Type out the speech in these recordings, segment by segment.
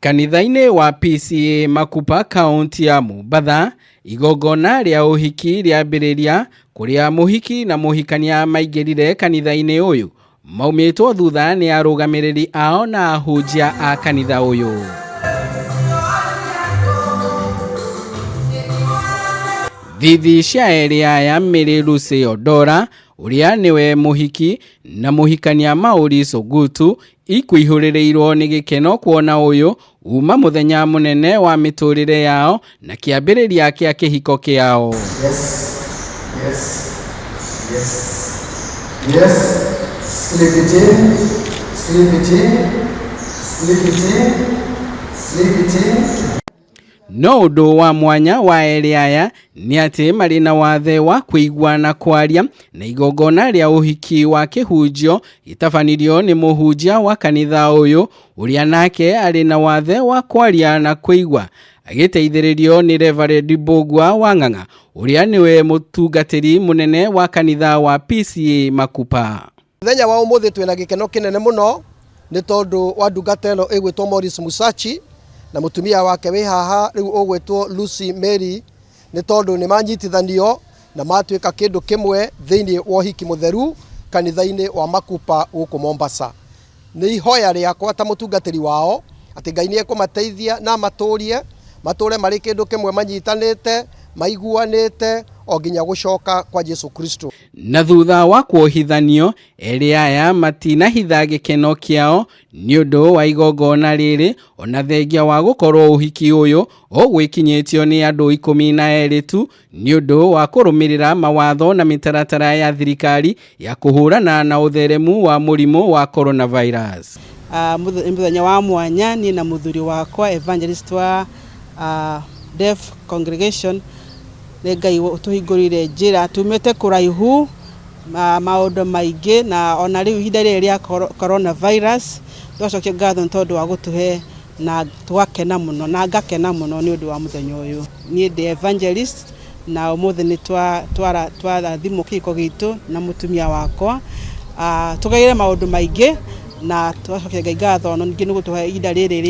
Kanitha-inĩ wa PCEA Makupa kaũntĩ ya Mombatha, igongona rĩa ũhiki rĩambĩrĩria kũrĩa mũhiki na mũhikania maingĩrire kanitha-inĩ ũyũ maumĩtwo thutha nĩ arũgamĩrĩri ao na ahunjia a kanitha ũyũ. Thithi cia erĩ aya Mary Lucy Odora ũrĩa nĩwe mũhiki na mũhikania Maurice Ogutu ikũihũrĩrĩirwo nĩ gĩkeno kuona ũyũ uma mũthenya mũnene wa mĩtũrĩre yao na kĩambĩrĩria kĩa kĩhiko kĩao. Yes, yes, yes, yes. Slip it in, slip it in, slip it in, slip it in. No ũndũ wa mwanya wa erĩ aya nĩ atĩ marĩ na wathe wa kũigua na kwaria na igongona rĩa ũhiki wa kĩhunjio gĩtabanirio nĩ mũhunjia wa kanitha ũyũ ũrĩa nake arĩ na wathe wa kwaria na kũigua agĩteithĩrĩrio nĩ Reverend Mbũgua wa Ng'ang'a ũrĩa nĩwe mũtungatĩri mũnene wa kanitha wa PCEA Makupa. Mũthenya wa ũmũthĩ twĩna gĩkeno kĩnene mũno nĩ tondũ wa ndungata ĩno ĩgwĩtwo Maurice Musachi na mũtumia wake wĩ haha rĩu ũgwĩtwo Lucy Mary, nĩ tondũ nĩ manyitithanio na matuĩka kĩndũ kĩmwe thĩinĩ wa ũhiki mũtheru kanitha-inĩ wa Makupa gũkũ Mombasa. Nĩ ihoya rĩakwa ta mũtungatĩri wao atĩ Ngai nĩ ekũmateithia na amatũrie, matũre marĩ kĩndũ kĩmwe manyitanĩte, maiguanĩte o nginya gũcoka kwa Jesu Kristo. Na thutha wa kuohithanio, erĩ aya matinahitha gĩkeno kĩao nĩ ũndũ wa igongona rĩrĩ ona thengia wa gũkorwo ũhiki ũyũ ũgwĩkinyĩtio nĩ andũ 12 tu nĩ ũndũ wa kũrũmĩrĩra mawatho na mĩtaratara ya thirikari ya kũhũrana na ũtheremu wa mũrimũ wa coronavirus. Nĩ mũthenya wa mwanya niĩ na mũthuri wakwa evangelist wa Deaf Congregation nĩ Ngai ũtũhingũrĩire njĩra tumĩte kũraihu maũndũ maingĩ na ona rĩu ihinda rĩrĩ rĩa coronavirus twacokia ngatho nĩ tondũ wa gũtũhe na twakena mũno na ngakena mũno nĩ ũndũ wa mũthenya ũyũ. Niĩ ndĩ evangelist na ũmũthĩ nĩ twarathimwo kĩhiko gitũ na mũtumia wakwa. Tũgereire maũndũ maingĩ na twacokia Ngai ngatho ona ningĩ nĩ gũtũhe ihinda rĩrĩ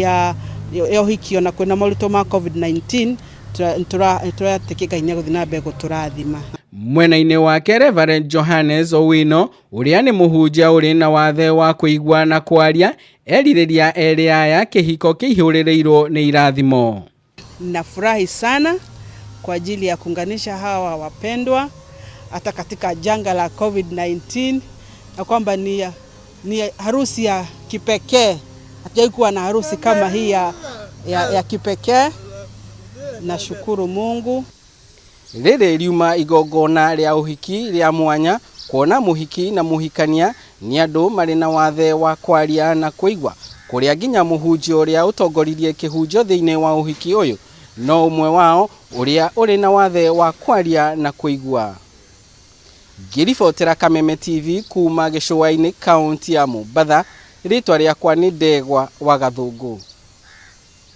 rĩa ũhiki ona kwĩna moritũ ma COVID-19 tũretĩkia Ngai nĩ egũthiĩ na mbere gũtũrathima. Mwena-inĩ wake Reverend Johannes Owino ũrĩa nĩ mũhunjia ũrĩ na wathe wa kũigua na kwaria erirĩria erĩ aya kĩhiko kĩihũrĩrĩirwo nĩ irathimo. Nafurahi sana kwa ajili ya kuunganisha hawa wapendwa hata katika janga la COVID-19 na kwamba ni harusi ya kipekee. Hatujawahi kuwa na harusi kama hii ya kipekee. Nashukuru Mungu. Rĩrĩ riuma igongona rĩa ũhiki rĩa mwanya kuona mũhiki na mũhikania nĩ andũ marĩ na wathe wa kwaria na kũigua kũrĩa nginya mũhunjia ũrĩa ũtongoririe kĩhunjio thĩinĩ wa ũhiki ũyũ no ũmwe wao ũrĩa ũrĩ na wathe wa kwaria na kũigua. Ngĩribotera Kameme TV kuma gĩcũa-inĩ kaũntĩ ya Mombatha, rĩtwa rĩakwa nĩ Ndegwa wa Gathũngũ.